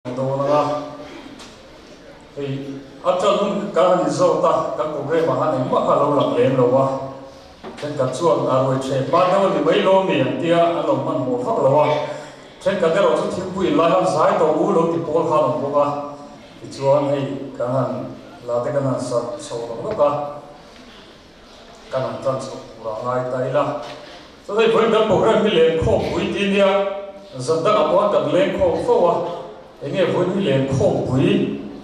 Dawn anga hei a tan hun kan han inzawt a, kan programme ah khan engmah kha a lo lang lem lo a, thenkhat chuan a ruai ṭheh hma deuh a ni mai lo ami an tia an lo hmanhmawh vak lo a, thenkhat erawh chu thingpui inlai khan zai tawh u lo ti pawl kha an awm bawk a, tichuan hei kan han la te kan han sat chho rawk rawk a, kan han tan chho tur a ngai ta ila. Chuan hei vawiin kan programme hi lenkhawmpui ti nia, zan dangah pawh khan kan lengkhawm fo a, enge vawiin hi lenkhawmpui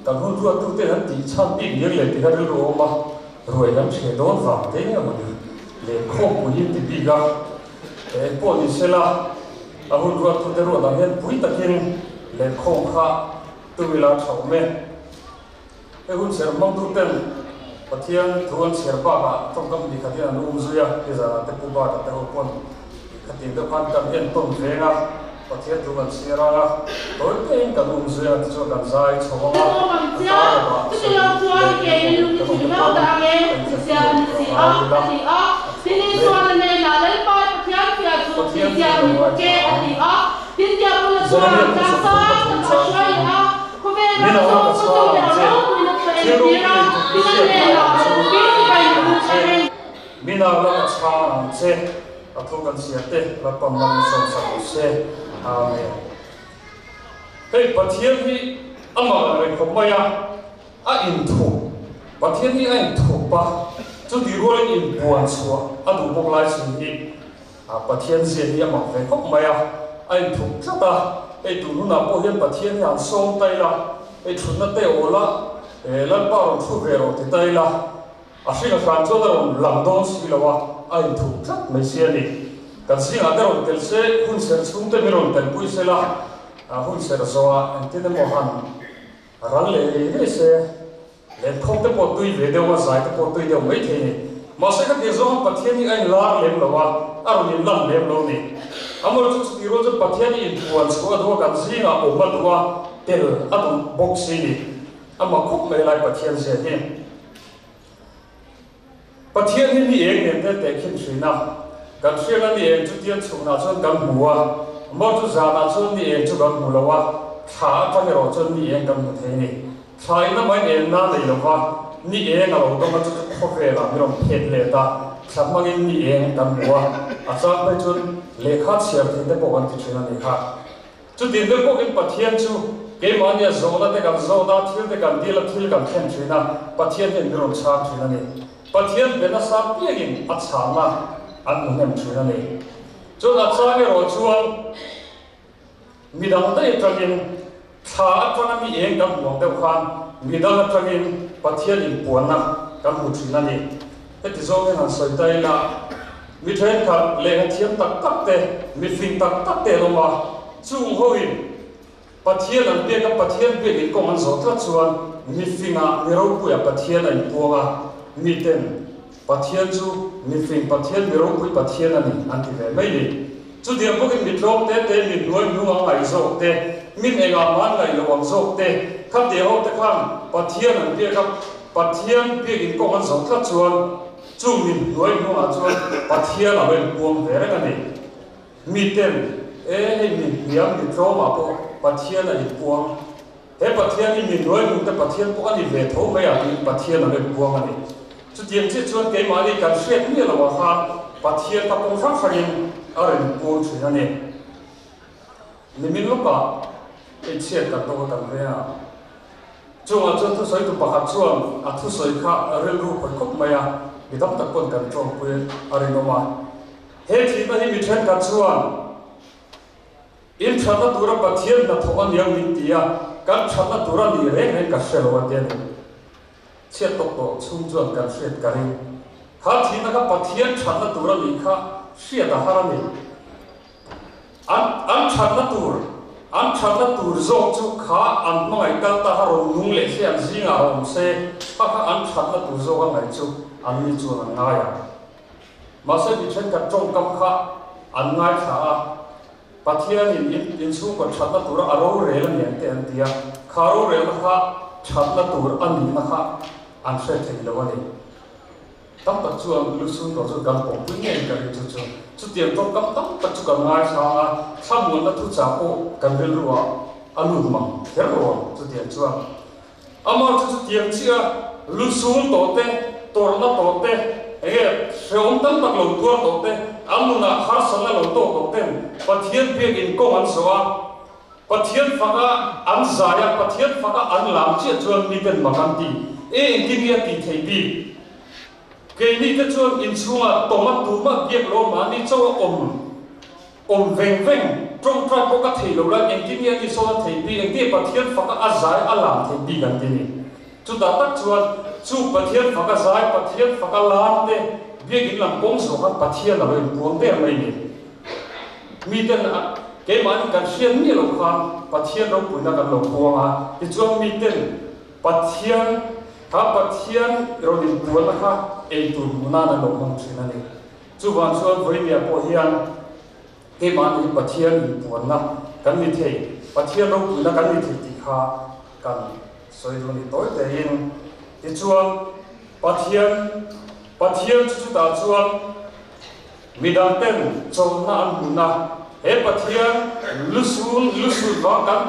kan hun ruattute an tih chhan bik nia leh tih kha rilru a awm a, ruai kan ṭhe dawn vang te nge maw ni lenkhawmpui hi an ti bik a, eng pawh ni sela a hun ruattute ruat ang hian pui takin lenkhawm kha tum ila a ṭha awm e. He hun chhiar hmangtuten Pathian thu an chhiar bakah tawngkam ni khatin an um zui a, nizanah te Pu Bata te ho pawn khatin deuh khan kan entawn veng a, Pathian thu kan chhiar ang a, tawi tein kan um zui a, tichuan kan zai chho ang a, a tar lovah sawi leh leh pawh kan awm te khan kan inhre tur a ngai ila, a tha awm e. Pathian thu lo ngaithla ang. Jeremia kum 33 chang pathum. Min a lak a chhang ang che, thil ropui thawk i hriat ngai ang chu ang che. Min a lak a chhang ang che, a thu kan chhiar te Lalpan mal min sawm sak rawh se. Amen. Hei Pathian hi amah ang reng khawp mai a, a inthup, Pathian hi a inthup a, chutih rualin inbuan chhuah a duh bawk lai chhun hi Pathian zia hi a mak ve khawp mai a, a inthup tlat a, hei tun hunah pawh hian Pathian hi an sawm ta ila, hei thutna te awl a, Lalpa rawn thu ve rawh ti ta ila, a hring a hran chuan a rawn lang dawn si lo a, a inthup tlat mai si a ni. Kan zingah te rawn tel se, hun ser chhung te min rawn telpui se la, hun ser zawhah engtin emaw han ral leh rei rei se. Lenkhawm te pawh tui ve deuh a, zai te pawh tui deuh mai thei ni. Mahse ka tih zawng Pathian hi a inlar lem lo a, a rawn inlan lem lo ni. Amaherawhchu chutih rual chuan Pathian hi inpuan chhuah a duh a, kan zingah awm a duh a, tel a duh bawk si ni. Amah khawp mai lai Pathian zia hi. Pathian hi ni eng nen te tehkhin thin a, kan hriatna ni eng chu tiang chhunah chuan kan hmu a, mawr chu zanah chuan ni eng chu kan hmu lo a, thla atang erawh chuan ni eng kan hmu thei a ni. Thla in amah in enna a nei lo va, ni eng a lo dawng a, chu chu khawvelah min rawn phet let a, thla hmangin ni eng kan hmu a, a chang phei chuan lehkha chhiar thei te pawh kan ti thin a ni kha. Chutin deuh bawkin Pathian chu keimahnia zawhna te kan zawt a, thil te kan dil a, thil kan thlen thin a, Pathian hian min rawn chhang thin a ni. Pathian be nasa piangin a chhangna an hmu hnem thin a ni. Chuan a chang erawh chuan midang daih atangin thla atanga mi eng kan hmu ang deuh khan midang atangin Pathian inpuanna kan hmu thin a ni. Heti zawng hian han sawi ta ila, mi thenkhat lehkha thiam tak tak te, mi fing tak tak te an awm a, chung hoin Pathian an biak a, Pathian biak in kawng an zawh tlat chuan mi fingah, mi ropuiah Pathian a inpuang a, miten Pathian chu mi fing Pathian, mi ropui Pathian a ni an ti ve mai ni. Chutiang bawkin mi tlawm te te, mi hnuai hnung ang ngaih zawk te, min engah mah an ngaih loh ang zawk te, khatiang ho te khan Pathian an biak a, Pathian biakin kawng an zawh tlat chuan chung min hnuai hnungah chuan Pathian a lo inpuang ve reng a ni. Miten, E hei min hniam mi tlawmah pawh Pathian a inpuang. He Pathian hi mi hnuai hnungte Pathian pawh a ni ve tho mai ah tiin Pathian a lo inpuang a ni. Chutiang chiah chuan keimahni kan hriat miah loh ah khan Pathian ka pawng hrang hrangin a rawn inpuang thin a ni. Nimin lawkah hei chhiat kan tawk a kan veng a. Chungah chuan thusawitu pakhat chuan a thusawi kha rilru khawih khawp mai a, mi tam tak pawn kan tawngpui a rinawm a. He thihna hi mi thenkhat chuan in thatna tura Pathian hnathawh a niang min ti a, kan thatna tur a nih reng reng ka hre lo a ti a ni. Chhiat tawk tawh chhung chuan kan hriat ka ring. Kha thihna kha Pathian thatna tur a nih kha hriat a har a ni. An an thatna tur, an thatna tur zawk chu kha an hmangaih kal ta kha rawn nung leh se, an zingah rawn awm se, kha kha an thatna tur zawk a ngaih chu an ni chuan an ngai ang. Mahse mi thenkhat tawngkam kha an ngaithla a, Pathianin in inchhungkaw thatna tura a rorel a ni ang te an ti a, kha rorelna kha thatna tur a nihna kha an hre thei lo a ni. Tam tak chuan lu chhung tawh chu kan pawhpui ngei ka ring chu chu. Chutiang tawngkam tam tak chu kan ngaithlang a, thlamuanna thuchah pawh kan rilruah A lut mang kher lo ang chutiang chuan. Amah chu chutiang chiah lusum tawh te, tawrhna tawh te, enge hrehawm tam tak lo tuar tawh te, an nunah harsatna lo tawk tawh ten Pathian biakin kawng an zawh a, Pathian faka an zai a, Pathian faka an lam chiah chuan miten mak an ti. E engtin nge a tih theih bik? Keini te chuan inchhungah tawma tumah biak lo mahni chauh a awm. Awm veng veng, tawngtai pawh ka thei lo lai, engtin nge ani sawn a thei bik, engtin nge Pathian faka a zai a lam thei bik an ti ni. Chutah tak chuan chu Pathian faka zai, Pathian faka lam te biakin lam kawng zawh khan Pathian a lo inpuang der mai ni. Miten a keimahni kan hriat miah loh khan Pathian ropuina kan lo puang a, tichuan miten Pathian kha Pathian rawn inpuanna kha eitur hmuh nan an lo hmang thin a ni. Chuvang chuan vawinia pawh hian keimahni hi Pathian inpuanna kan ni thei, Pathian ropuina kan ni thei tih kha kan sawi duh a ni tawi tein. Tichuan Pathian, Pathian chu chutah chuan midang ten chawlhna an hmuhna, he Pathian lusun, lusun vang kan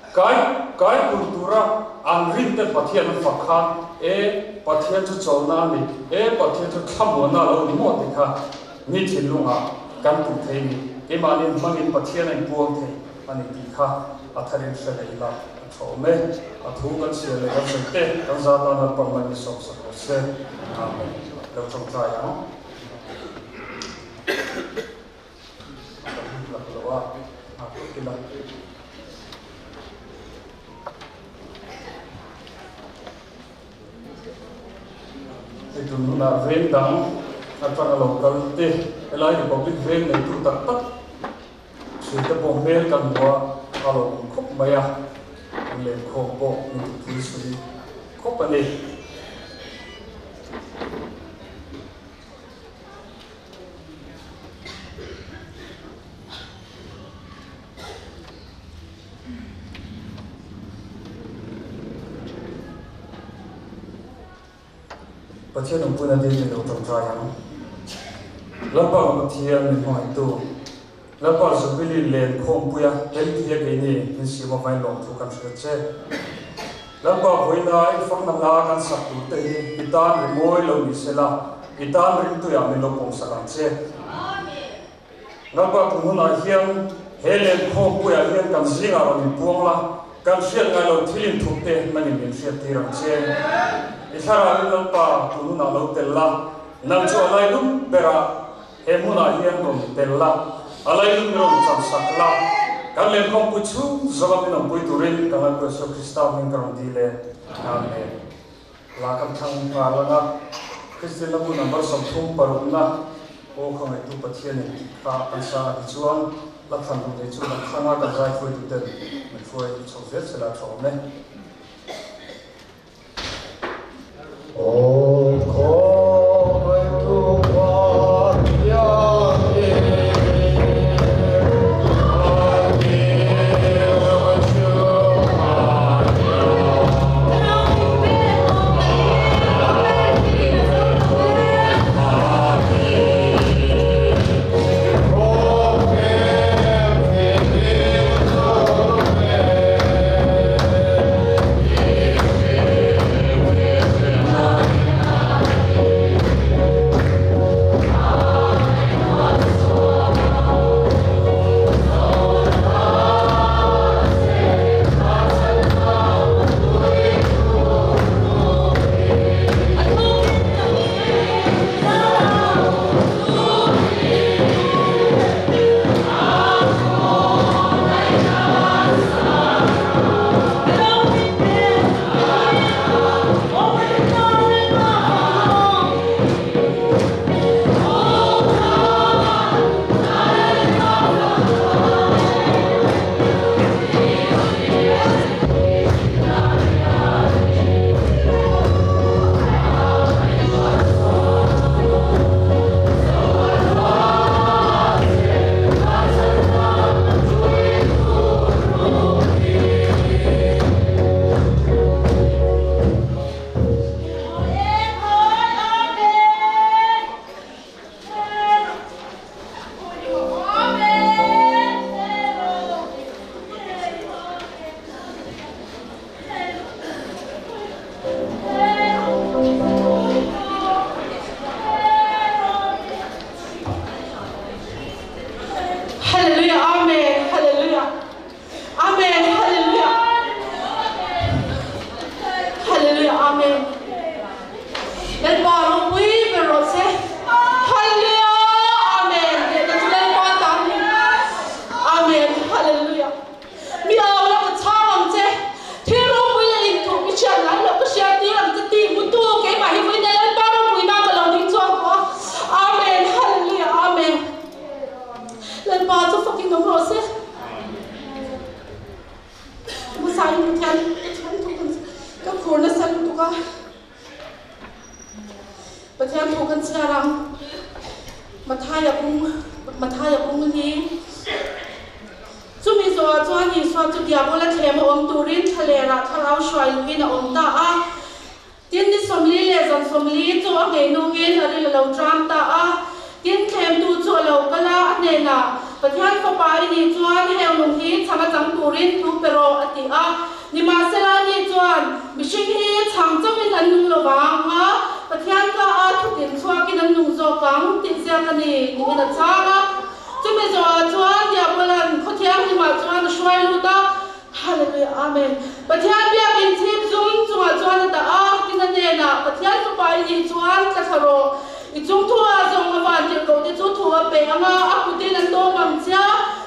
Kai kai kun tura an rin te Pathian an fak khan e Pathian chu chawlhna a ni, e Pathian chu thlamuanna a lo ni maw tih kha mi thinlungah kan tuh thei ni, keimahni hmangin Pathian a inpuang thei a ni tih kha a tharin hre leh ila a tha awm e. A thu kan chhiar leh kan sawi te kan za tan Lalpan mai mi sawm sak rawh se. Amen. Lo tawngtai ang. Ka hmu hlak lo a, a phut ila. Hei tun hunah veng dang atanga lo kal te, helai Republic veng neitu tak tak thin te pawh hmel kan hmu a, a lo awm khawp mai a, an lenkhawm pawh min tupui sui khawp a ni. Pathian awmpuina dil min lo tawngtai ang. Lalpa ka Pathian min hmangaihtu, Lalpa Jubilee len khawmpuia tel thia keini min siam avain lawmthu kan hrilh che. Lalpa vawiina i fakna hla kan sak tur te hi i tan rimawi lo ni sela, i tan rimtuiah min lo pawmsak ang che. Lalpa tun hunah hian he lenkhawmpuiah hian kan zingah rawn inpuang la, kan hriat ngai lo thil inthup te nangin min hriattir ang che. I thlarauin Lalpa tun hunah lo tel la, nang chu a lailum berah He hmunah hian rawn tel la, a lailum i rawn chansak la, kan lenkhawmpui chhung zawka min awmpui turin kan Lalpa Isua Krista hming ka rawn dil e. Amen. La kan thlang nghal ang a, Kristian la bu number 36na Aw kha ngaihtu Pathianin tih kha kan sang a tichuan la thlan duh nei chu kan thlang a, kan zai hruaituten min hruai chho zel che la tha awm e. Pathian Pathian thu kan ka phur nasa lutuk a Pathian thu kan chhiar ang Mathaia bung Mathaia bung hi Chumi zawhah chuan Isua chu Diabola thlem a awm turin thlalerah thlarau hruai luhin a awm ta a. Tin, ni 40 leh zan 40 chu a nghei nungin a ril a lo ṭam ta a. Tin, thlemtu chu a lo kal a, a hnenah, Pathian Fapa i nih chuan heng lung hi chhang a chang turin thu pe rawh, a ti a. Nimahsela, ani chuan, Mihring hi chhang chauhin an nung lo vang a, Pathian ka a thutin chhuakin an nung zawk ang, tih ziak a ni, tiin a chhang a. Chumi zawhah chuan Diabola'n Khawthianghlimah chuan a hruai lut a, Hallelujah Amen. Pathian biakin chhip zum chungah chuan a dah a, tin a hnenah, Pathian Fapa i nih chuan tla thla rawh. I chung thu ah zawng a van tirhkoh te chu thu a pe ang a, a kutin an dawm ang chia,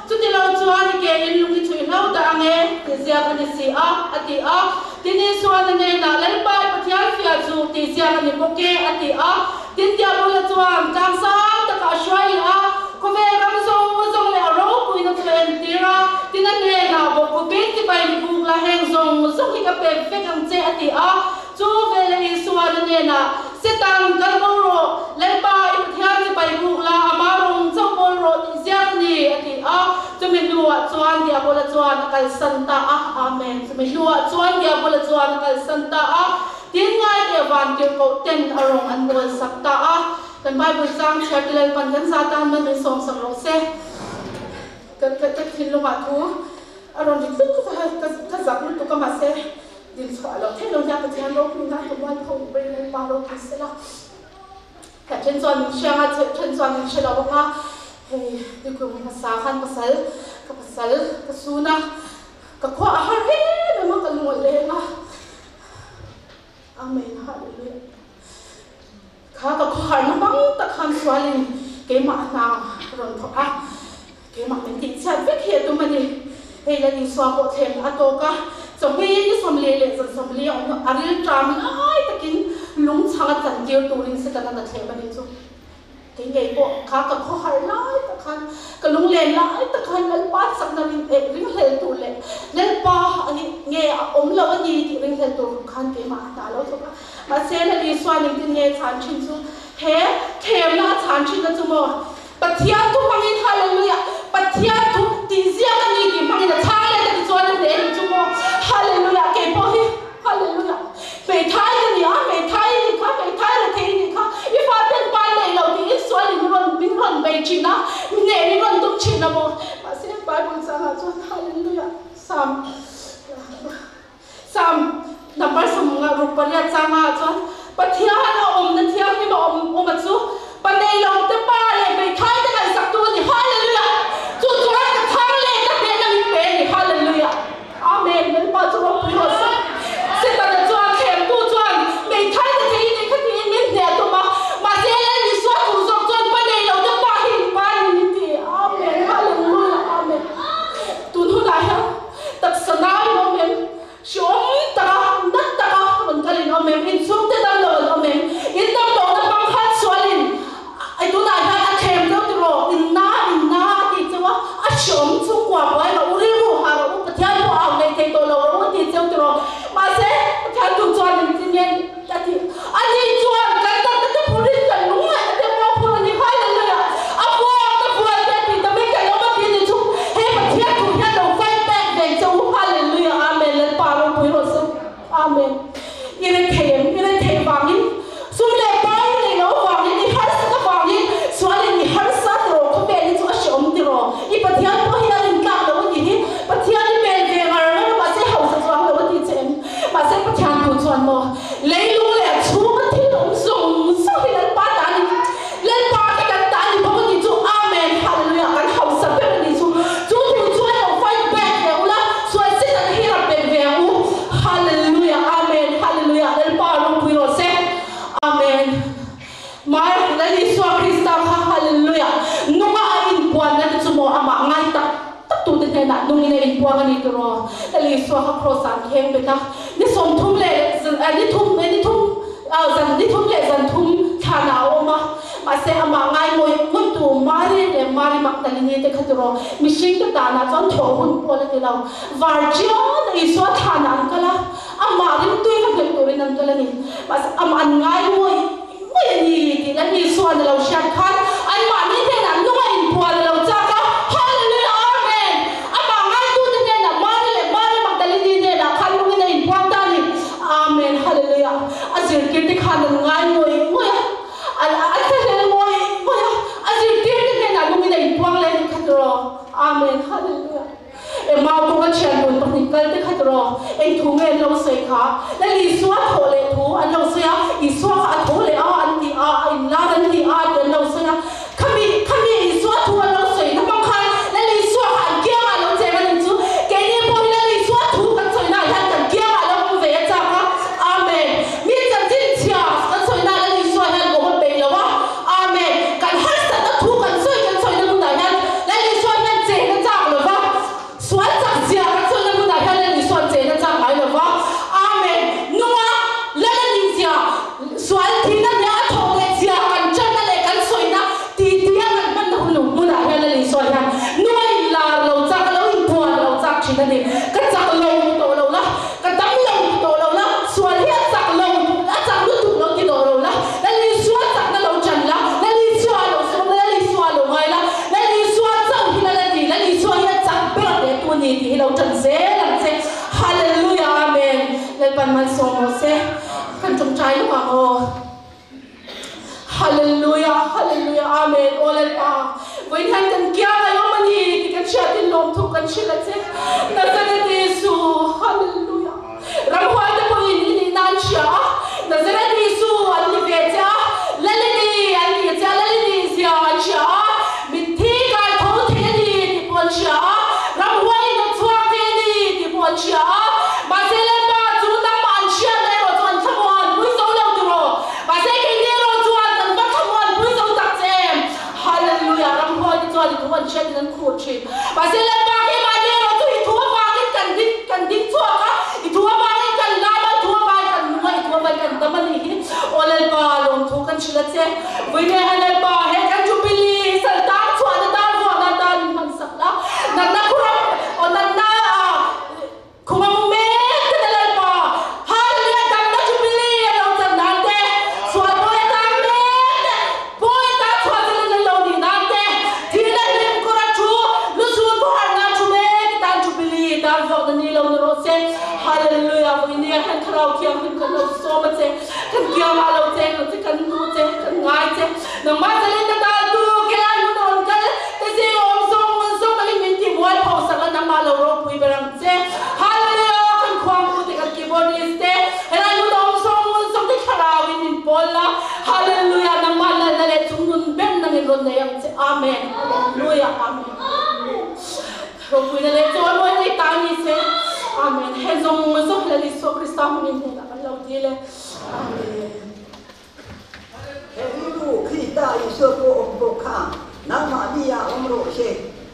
chuti lo chuan i ke in lung i chhuih hlo dah ang e, ti ziak a ni si a, a ti a. Tin Isuan a hnenah, Lalpa i Pathian fiah chu ti ziak a ni bawk e, a ti a. Tin Diabola chuan tlang sang takah a hruai leh a, khawvel ram zawng zawng leh a ropuina chu a entir a, tin a hnenah bawkkawpin chibai mi buk la heng zawng zawng hi ka pek vek ang che a ti a. Chu veleh Isuan a hnenah, Setan, kal bo rawh, Lalpa i Pathian chibai buk la, ama rawng chauh bawl rawh tih ziak a ni, a ti a. Chumi hnuah chuan Diabola chuan a kalsan ta a. Amen. Chumi hnuah chuan Diabola chuan a kalsan ta a. Tin ngaite vantirhkoh ten a rawng an bawl sak ta a, kan Bible chang chhiar ti Lalpan kan za tan man min sawm sak rawh se. Ka ka ka thinlungah thu a rawn ri tluk tluk a, ka ka zak lutuk a mahse din chhuah loh theih lo hian Pathian ropui nan ka mual pho ber Lalpa ropui sela. Ka then chuan min hria anga then chuan min hre lo ang a, hei nikum hmasa khan pasal ka pasal ka sun a, ka khua a har em em a ka lung a leng a. Amen Hallelujah. Kha ka khawharna hmang tak khan sualin keimah hna rawn thawk a, keimah min tih chhiat vek hi a tum a ni. Hei Lal Isua pawh thlemna a tawk a, chawhmei ni 40 leh zan 40 a awm a, a ril ṭam lai takin lungchhang a chantir turin Setana a thlem a ni chu. Kei ngei pawh kha ka khawhar lai tak khan, ka lunglen lai tak khan Lalpa chakna ring eh ringhlel tur leh Lalpa a nih nge a awm lo a ni tih ringhlel tur rum khan keimah a hna lo thawk a. Mahse Lal Isua ning tin nge chhan thin chu he thlemna a chhan thin na chu maw Pathian thu hmangin Hallelujah Pathian thu tih ziak a ni tih hmangin a chhang let a ti chuan a hneh ni chu maw Hallelujah kei pawh hi Hallelujah Hmeithai ka ni a, hmeithai i nih kha, hmeithai rethei i nih kha, i faten pa neih lo tiin sual in rawn min rawn bei thin a, hneh min rawn tum thin a maw? Mahse Bible changah chuan Hallelujah Psalm Psalm number 68 changah chuan Pathian a awmna thianghlim a awm awm a chu pa nei lo te pa leh hmeithai te ngaihsak tu a ni Hallelujah chu chuan ka chhang leh ka hnehna min pe a ni Hallelujah. Amen, Lalpa chu ropui rawh se. Setana chuan thlemtu chuan hmeithai ta thei nei kha tiin min hneh a tum a, mahse Lal Isua thu zawk chuan pa nei lo te pa hi in pa ni min ti. Amen, Hallelujah, Amen. Tun hunah hian taksa nai in awm em? Hreawm taka, nat taka rawn kal in awm em? Inchhungte dam lo an awm em? In dam lohna hmang khan sualin I tunah hian a thlem deuh tiraw? In na, in na a tih cheu a, a hreawm chhungkua buai rawh u, rilru ha rawh u, Pathian pawh a au neih thei tawh lo rawh u a tih cheu tiraw? Mahse, Pathian tu chuan in ti nge a tih? Ani chuan kan natna te phurin kan lungngaihna te pawh a phur a ni. Hallelujah! A vuak a vuai te a tih tam in kan awm a ti ni chu he Pathian thu hian lo fight back ve cheu u. Hallelujah! Amen! Lalpa ropui rawh se. Amen. I rethei em? I rethei vangin, sum leh pai i neih loh vangin, i harsat avangin, sualin i harsa tiraw, khawvel hi chu a hreawm tiraw? I Pathian pawh hi a rintlak lo a tih hi, Pathian i pel ve ngar ngar a, mahse hausa chuang lo a tih che em? Mahse Pathian tu chuan maw, leilung leh a chhunga thil awm zawng zawng hi Lalpa ta a ni. Lalpa hi kan ta a ni bawk a tih chu Amen, Hallelujah, kan hausa ber a nih chu. Chu thu chuan lo fight back ve ula, sual sin an hi rap bet ve ang u. Hallelujah, Amen, Hallelujah, Lalpa ropui rawh se. Amen. Mai Lal Isua Krista kha Hallelujah, nunga a inpuanna te chu maw amah ngai tak tak tute hnenah nungin a inpuang a ni tiraw. Lal Isua kha Cross ah an kheng bet a, ni 30 leh ni thum ni thum zan ni thum leh zan thum thlanah a awm a. Mahse amah ngai ngawih ngawih tu Mari leh Mari Magdalini te kha tiraw mihring te tanah chuan thaw hun pawh la ti lo. Vartian a Isua thlanah an kal a, amah rimtui va hmelh turin an kal a ni. Mahse amah an ngai ngawih ngawih a ni tih Lal Isua'n a lo hriat khan anmahni hnenah nunga inpuan a lo chak a, Hallelujah Amen! Amah ngaitute hnenah Mari leh Mari Magdalini hnenah khan nungin a inpuang ta a ni. Amen Hallelujah! A zirtirte khan an ngai ngawih ngawih a, a thlahlel ngawih ngawih a, a zirtirte hnenah nungin a inpuang leh a ni kha tiraw? Amen Hallelujah! Emau kawnga thian dun pahnih kal te kha tiraw? Eng thu nge an lo sawi kha? Lal Isua thawh leh thu an lo sawi a, Isua kha a tho leh a an ti a, a inlar an ti a tih an lo sawi a. Khami, khami Isua thu an lo sawi na hmang khan Lal Isua kha an kiangah a lo cheng a nih chu. Keini pawh hi Lal Isua thu kan sawi naah hian kan kiangah a lo awm ve a chak a. Amen. Mi chanchin chhia kan sawi naah Lal Isua hian awm a peih lo a. Amen. Kan harsatna thu kan sawi kan sawina hmunah hian Lal Isua hian chen a chak lo va, sual chak zia kan sawina hmunah hian Lal Isua'n chen a chak ngai lo va. Amen. Nunga Lal a nih zia, sual thihna nia a thawh leh zia kan tanna leh kan sawina ti tia kan hmanna hun hmunah hian Lal Isua hian nunga inlar lo chak, a lo inbuan lo chak thin a ni. Ka chak lo tawh lo la. Ka dam lo ti tawh lo la, sual hi a chak lo, a chak lutuk lo ti tawh lo la, Lal Isua chakna lo chan la, Lal Isua a lo sawm la, Lal Isua a lo ngai la, Lal Isua chauh hi Lal a ni, Lal Isua hi a chak ber a hle tu a ni tih hi lo chan zel ang che. Hallelujah Amen. Lalpan malsawm rawh se. Kan tawngtai lawk ang aw. Hallelujah Hallelujah Amen Aw Lalpa vawiin hian kan kiang a awm a ni tih kan hriatin lawmthu kan hrilh a che Nazareth Isu Hallelujah Ramhuai te pawhin i nihna an hria a Nazareth Isu an ni ve che a Lalini an ni che a Lalini zia an hria a Mitthi kai tho thei a ni tih pawh an hria a Ramhuai in a chhuak thei a ni tih pawh an hria a Mahse Lalpa chu nangmah an hriatna erawh chu an thlamuan pui zo lo tiraw? Mahse keini erawh chuan kan va thlamuan pui zo tak che em? Hallelujah! Ramhuai te chuan i thu an hriatin an khur thin. Mahse Lalpa keimahni erawh chu i thu avangin kan ding kan ding chhuak a, i thu avangin kan lam a, i thu avangin kan nung a, i thu avangin kan dam a nih hi. Aw Lalpa, lawmthu kan hrilh a che. Vawineha Lalpa, he kan Jubilee sal tang chhuahna tan vuahna tan min hmansak la. Natna khuram, aw natna ah, Khum a mu mek te Lalpa, Hallelujah damna Jubilee a lo chan nan te, sual pawi a tang mek te, pawi a tang chhuah zel in an lo nih nan te, thihna hlim kawr a thu, lusun khawhar nan thu mek te tan Jubilee tan vuakna ni lo ni rawh se. Hallelujah Vawinia hian Thlarau Thianghlim kan lo sawm a che, kan kiangah lo cheng lo che, kan duh che, kan ngai che, nangmah zalen na dal tu kelai hmun a rawn kal te zing a awm zawng zawng angin min ti mual pho sak a, nangmah lo ropui ber ang che. Hallelujah! Kan khuangpu te, kan keyboardist te, helai hmun a awm zawng zawng te thlarau in min pawl la. Hallelujah! Nangmah lalna leh chungnun ber nangin rawn nei ang che. Amen. Hallelujah! Amen. Ropuina leh chawimawi nei ta ni se. Amen. He zawng zawng Lal Isua Krista hmingin hnenah kan lo dil e. Amen. He rilru Krista Isua pawh awm bawk kha nangmahni ah awm rawh se.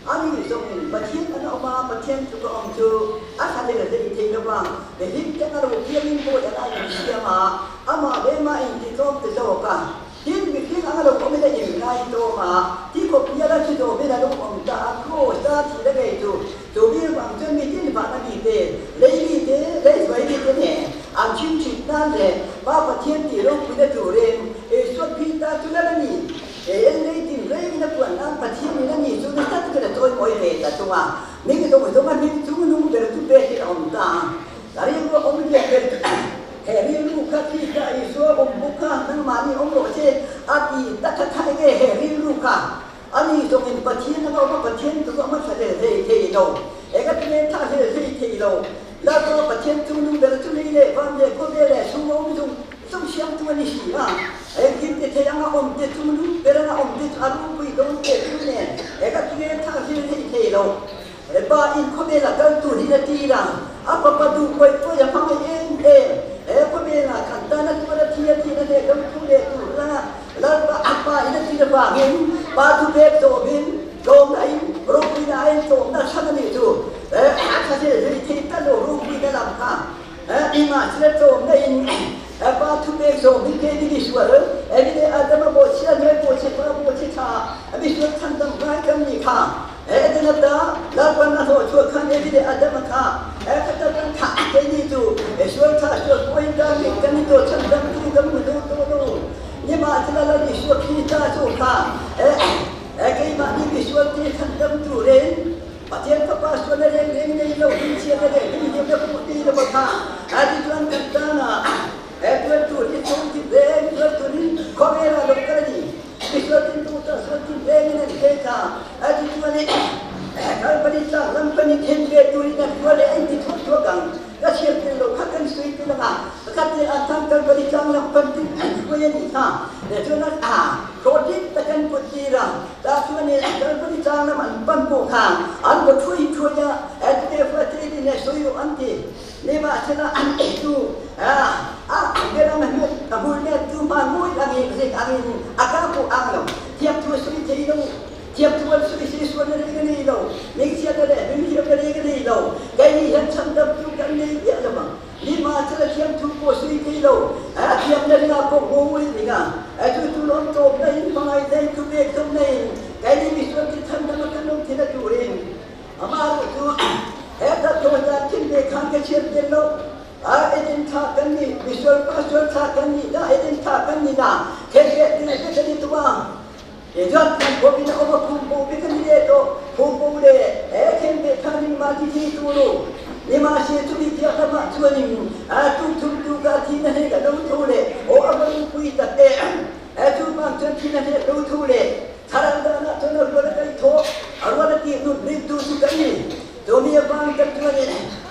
Ani zawngin Pathian an awm a, Pathian tluk a awm chu a thlalel hlei thei lo va, mihring te a lo piangin bawi a lai in siam a, amah leh mah in ti tlawm te zawk a. Tin, mihring anga lo awm in a in ngai tlawm a, ti khawp hial a thi zawmin a lo awm ta a, kraws a thi la ngei chu Chu mi vang chuan mi tin vana mi te, lei mi te, lei hruai mi te nen an chim chhit nan leh Pa Pathian tih ropuina turin Isua Krista chu lal a ni. He en lei tin rengin a puan nan Pathian in a ni chu nasa takin a chawimawi ve ta chung a, ming zawng zawng a hming chung nung ber chu pekin a awm ta a. Ka rilru a awm lian ber chu he rilru kha Krista Isua awm bawk kha nangmahni awm rawh se a ti ta kha kha enge he rilru kha Ani zawngin Pathian a awm a, Pathian chu a hmasa hlel hlei thei lo. Eng a tinge tha hlel hlei thei lo? Lalpa Pathian chu nu ber chu lei leh van leh khawvel leh sum a awm zung zung siamtu a ni si a. Engkim ti thei anga awm te chu nu ber anga awm te chu a ropui dawn te chu nen eng a tinge tha hlel hlei thei lo? Pa in khawvel a kal tur hi a tir a, a fapa duh pawi pawi a hmangaih em em. He khawvel ah khan tan a tuar a thi a thihna leh lo thu leh tur la Lalpa a pa in a tir avangin pa thu pek zawmin tlawmna in ropuina a in tlawmna chhan a nih chu. A thla zel hlei thei ta lo ropuina lam kha engah sila tlawmna in. Pa thu pek zo mi ke ni sual e ni adama bo chia ne bo che pa bo che tha mi sual chan dam ngai kan ni kha e de na ta la pan na ho chu khan e ni adama kha e kha ta kan kha ke ni tu e sual tha sual point ta ni kan ni to chan dam tu gam mu do do do ni ma chla la ni sual khi ta chu kha e e ke ma ni mi sual ti chan dam tu ren patien pa pa sual ne reng nei lo ni chia ne ni ni ne pu ti lo kha a ti chuan kan ta na e tuan tu ti chung ti reng tuan tu ni khomera lo ka ni mi sual tin tu ta sual tin reng ne he ka a ti chuan ni kal pani cha lam pani then ve tu ni na tuan le ai ti thot thot gang ka chiam tin lo kha kan sui ti la ka ka ti a tham kal pani chang lam pan tin ko ye ni tha le chuan a ko ti ta kan put ti ra ta chuan ni kal pani chang lam an pan po kha an ko thui thui ya e te fa ti ni ne sui an ti ni ma chana an tu a a ge ra ma ta bu ne tu ma mui ang ni ang ni aka po ang lo thiap tu sui ti lo thiap tu sui si suan ne ge ni lo ni chia de le ni chia de ge ni lo cái ni han cham dam tu kan ni ya lo ma ni ma chana thiap tu po sui ti lo a thiap ne na ko mui ni ga a tu tu lon to nei ma ngai dei tu be tum nei cái ni mi suan ti tham dam kan nom thi na tu rin ama tu e ta to da tin be khan ke chiam den lo a edin tha kan ni mi suan pa suan tha kan ni da edin tha kan ni na the ke ti ke ni tu ma e jan kan ko bi na o ko ko bi kan ni to ko ko le e ken be tha ni ma ti ti tu lo ni ma she tu bi ti ka ma chu ni a tu tu tu ka ti na he ka lo thu le o a ba pui ta e e tu ma chen ti na he lo thu le tharan da na to na ro la kai tho a ro la ti nu ni tu tu ka ni to mi bang ka tu ni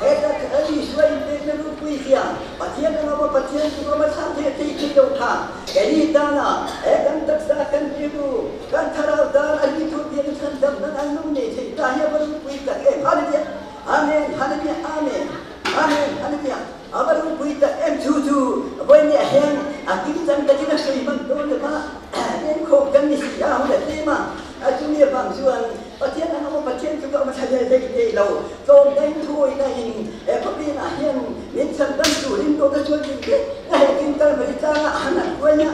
e ta ka ni suai pe na lu pui sia pathian na ma pathian tu ma sa the ti ti lo tha ke ni ta na e kan tak sa kan ti lu kan tharau da a ni tu ti chan dam na an nu ni thi ta ya ba lu pui ta e hallelujah amen hallelujah amen amen hallelujah abaru pui ta em chu chu boi ni hen a ti chan ta ti na sui man do le ma en kho kan ni si a hu le te ma a chu ni bang chuan pathian ang mo pathian chu ka ma thale le te lo tom dai thui na hin e ko pi na hian min chan dan chu rin do ka chuan tin te na he tin tal ma ta na han ko nya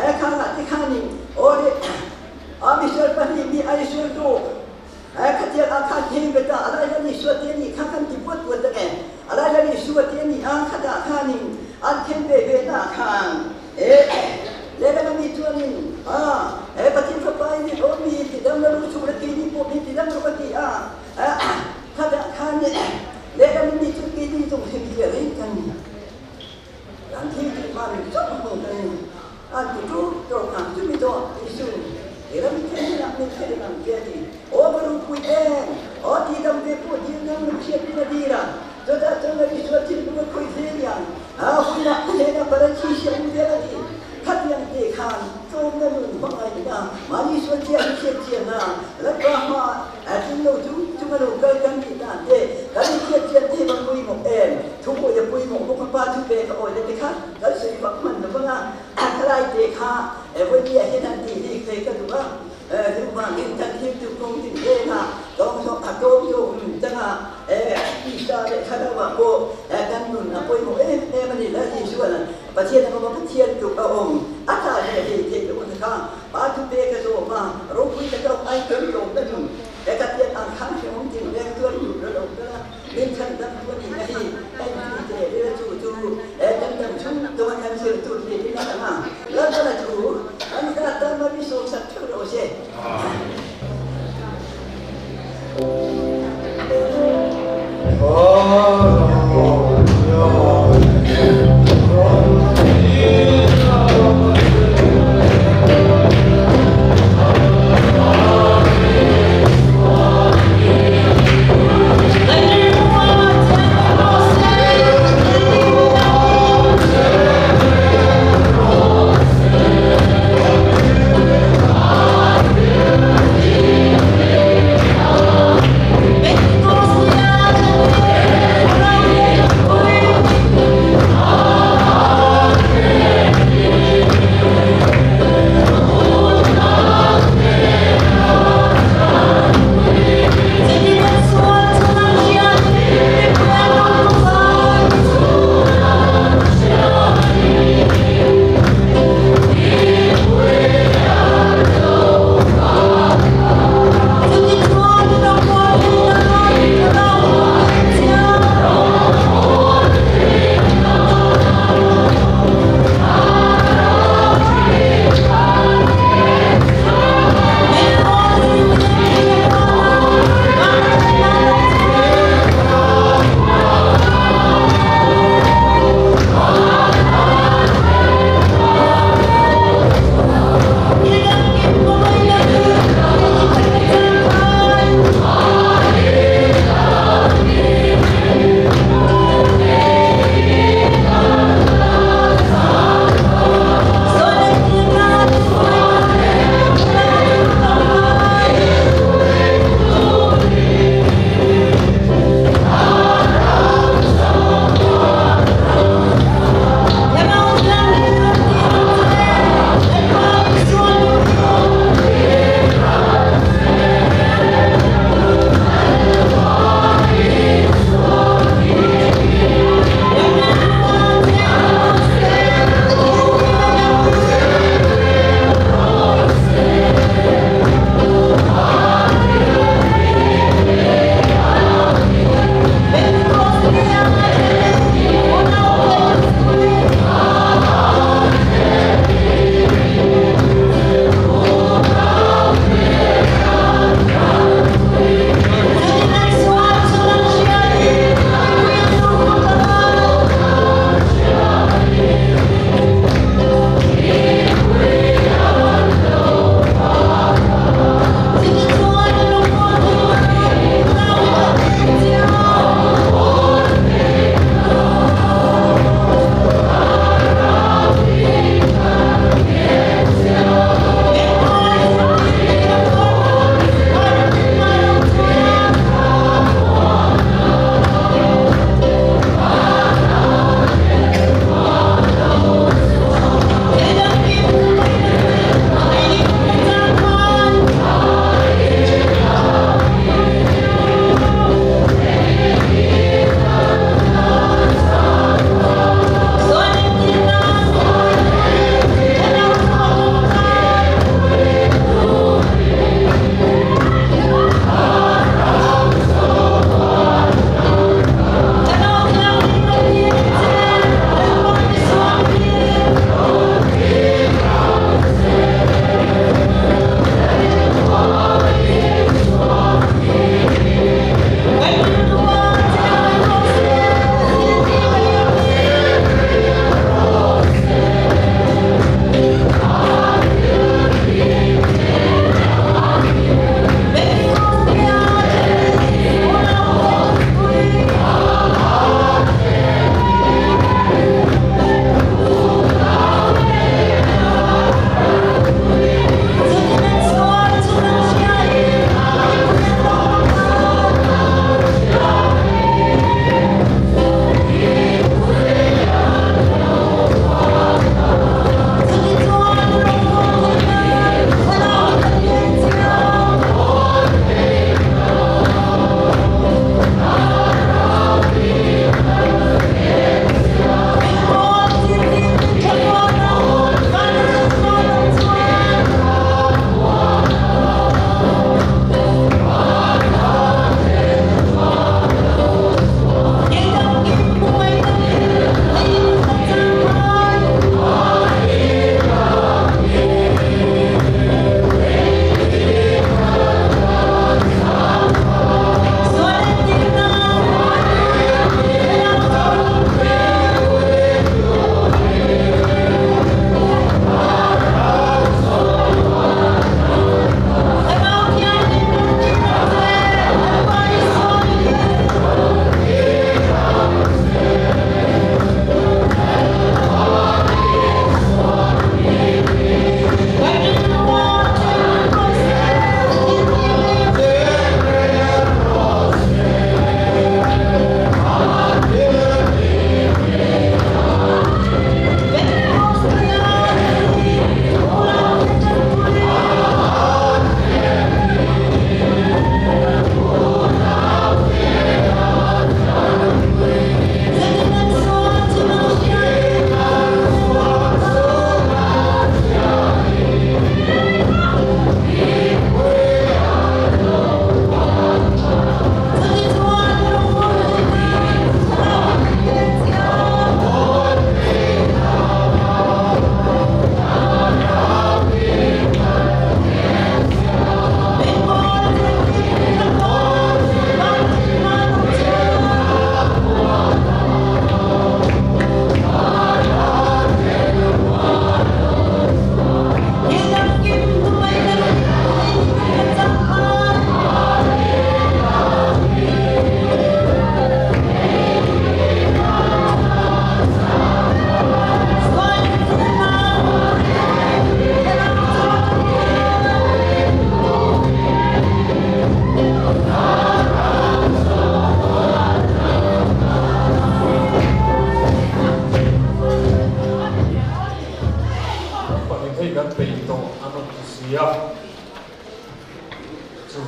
e kha na ti kha ni o le a mi sel pa ni mi ai sel do e kha ti a kha thi be ta ala ya ni su ti ni kha kan ti puat puat ta e ala ya ni su ti ni a kha da kha ni an khen be be na khan e le ga mi chuan ni a e pathian fa pai ni o mi ti dam na lu chu la ti ni po mi ti dam ro ti a kha da kha ni le ga mi chu ti ni tong he mi le kan ni an thi ti ma ni chok mo kan ni a tu tu to kan chu mi to ti su e la mi te na mi te na ke ti o ba lu pui en o ti dam pe po ti na lu che pi na di ra to da to na bi su ti lu ko thi yang a hu na le na pa chi she mu de la ti khat yang te khan tom na nun ma ai na ma ni su ti an che che na la pa ma a tin lo chu chu ma lo ka kan ti ta te ka ni che che te ba pui mo em thu ko ya pui mo ko pa thu pe ka oi le te kha ka sui ba man na ba na a ka lai te kha e wo ni a hin an ti ni ke ka du ba e thu ma nin tan thi tu kong tin de na tong so a tong yo ta na e ti sa le kha da ba ko e kan nun na pui mo e e ma ni la ti su na pathian na ma pathian tu ka ong a ta le he te tu ta kha pa thu pe ka so ma ro pui ta ka ai kan lo ta nu e ka tian an khan he ong tin le tu lu lo ka min chan dam tu ni na hi en tu te le chu tu e kan dam chu tu ma kan sir tu ni na ma la ta la chu an ka ta ma mi so sa thu ro se Oh,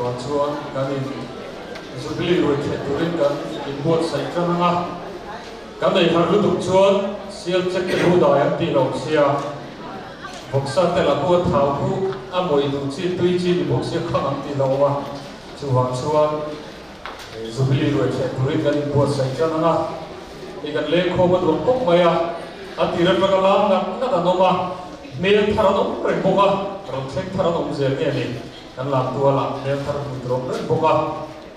Chuvang chuan kan in Jubilee ruai theh turin kan inbuatsaih tan ang a, kan ei har lutuk chuan sial check te hu dai an tih lo sia, vawksa te lah khu a thau khu a mawih duh chi tui chi ni bawk sia khang an tih lo a, chuvang chuan Jubilee ruai theh turin kan inbuatsaih tan ang a, hei kan lengkhawm a duang khawp mai a, a tir atanga lam ngat ngat an awm a, hmel thar an awm reng bawk a, rawn thleng thar an awm zel nge ni. Kan lam tual ah hmel thar hmu tur awm reng bawk a,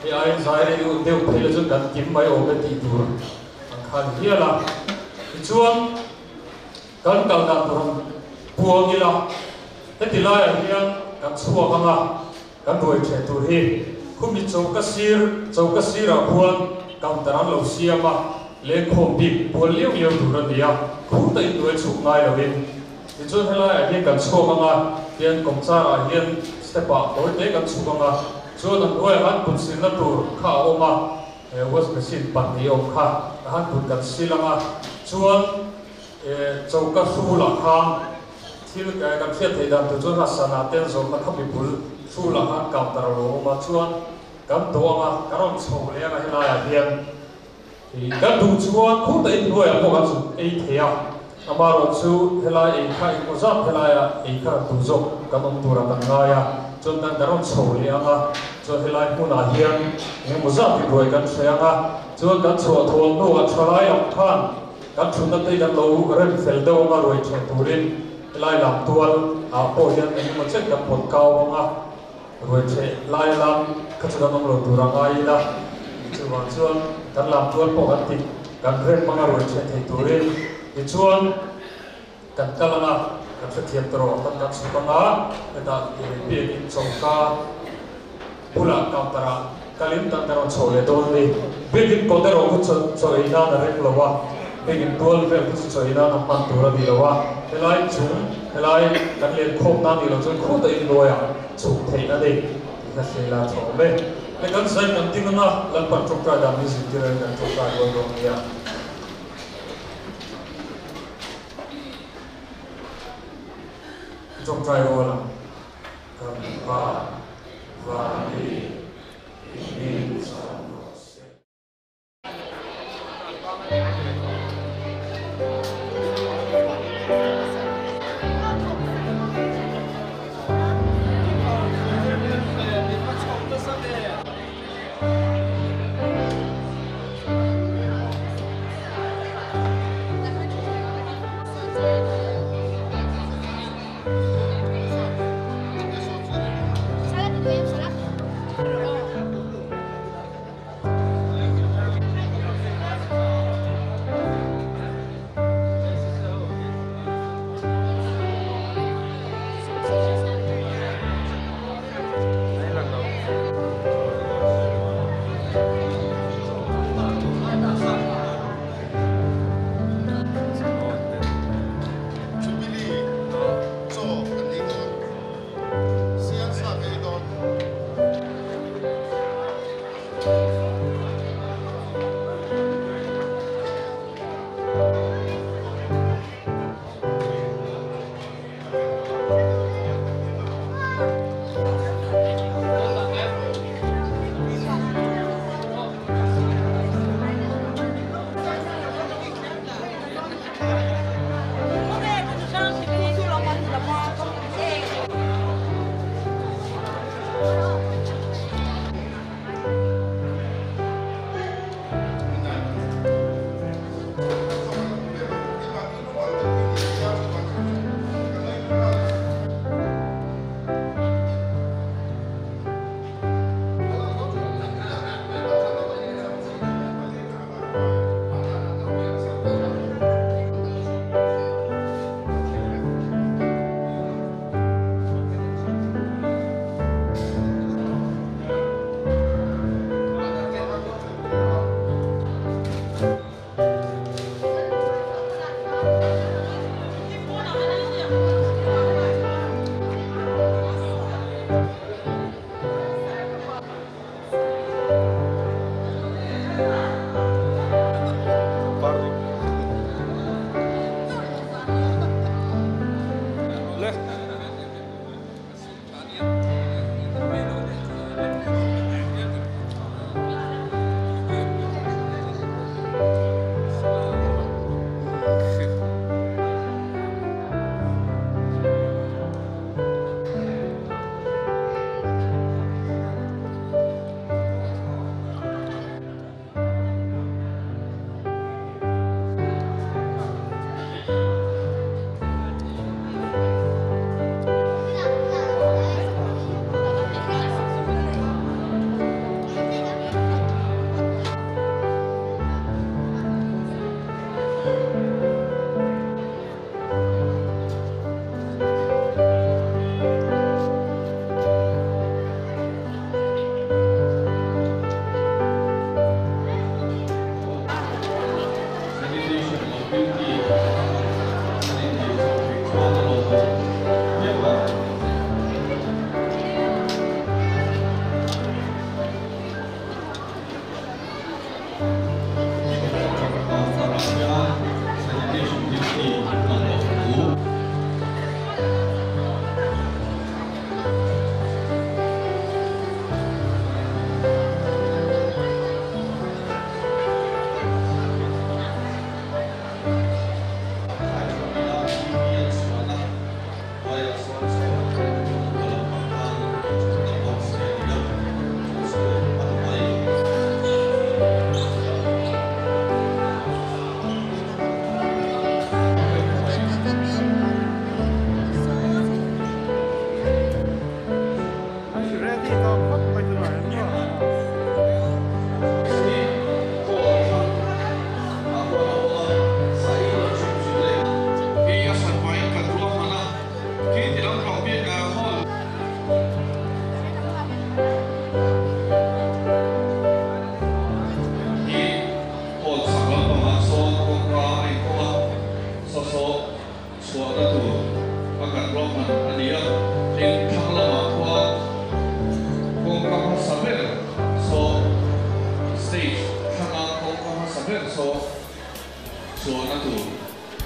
hei aiin zai rei deuh deuh phei la chuan kan kim mai awm e tih tur an khan hial a. Tichuan kan kal dan tur han puang ila, heti laiah hian kan chhuak ang a, kan ruai theh tur hi khumi choka sir choka sirah khuan counter an lo siam a, lengkhawm bik pual liau liau tur a ni a, khuta inhnuai chhuk ngai loin. Tichuan helaiah hian kan chhuak ang a, tian kawmcharah hian step ah tawi te kan chhuk ang a, chuan a hnuaiah khan kut silna tur kha a awm a, he wash basin pahnih awm kha a han kut kan sil ang a, chuan choka hrulah khan thil kan hriat theih dan tur chuan a sana ten zawrhna kha mibul hrulah khan counter a lo awm a, chuan kan dawh ang a, kan rawn chho leh ang a helaiah hian. Kan duh chuan khur ta inhnuaiah pawh kan zuk ei thei a, amaherawhchu helai ei kha engmaw zat helaia ei kha duh zawk kan awm tura kan ngai a, chuan kan kan rawn chho leh ang a, chuan helai hmunah hian engemaw zat inruai kan hre ang a, chuan kan chhuah thawl hnuah thalai lam khan kan thutna te kan lo rem fel deuh ang a ruai theh turin helai lam tual ah pawh hian engemaw chen kan pawt kau ang a. Ruaitheh lai lam kha chu kan awm lo tur a ngai ila, chuvang chuan kan lam tual pawh kan ti kan rem hmanga ruaitheh thei turin tichuan kan kal anga kan hrethiam ta rawh kan kan chhuk anga hetah biakin chawlhka bulah counter ah kalin kan kan rawn chho leh dawn a ni. Biakin kawt erawh khu chaw ei nan a rem lo a, biakin tual vel khu chu chaw ei nan a hman tur a ni lo a, helai chung helai kan lenkhawm nan nih loh chuan khutah inhnuaiah chhuk theih a ni tih kha hre ila tha awm e. Hei kan zai kan ding anga Lalpan tawngtai dan min zirtir ain kan tawngtai rual dawn nia. Tawngtai rual ang kan pa Vani i hming chhan rawh se.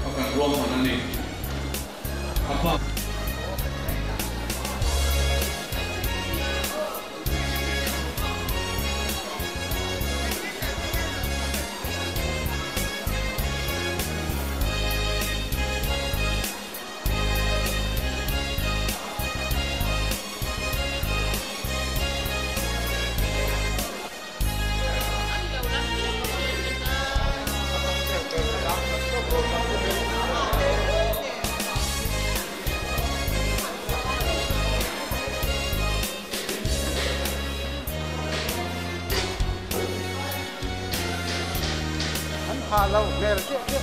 A kan ruahman a ni. A bak. Hà lâu về là chuyện chuyện.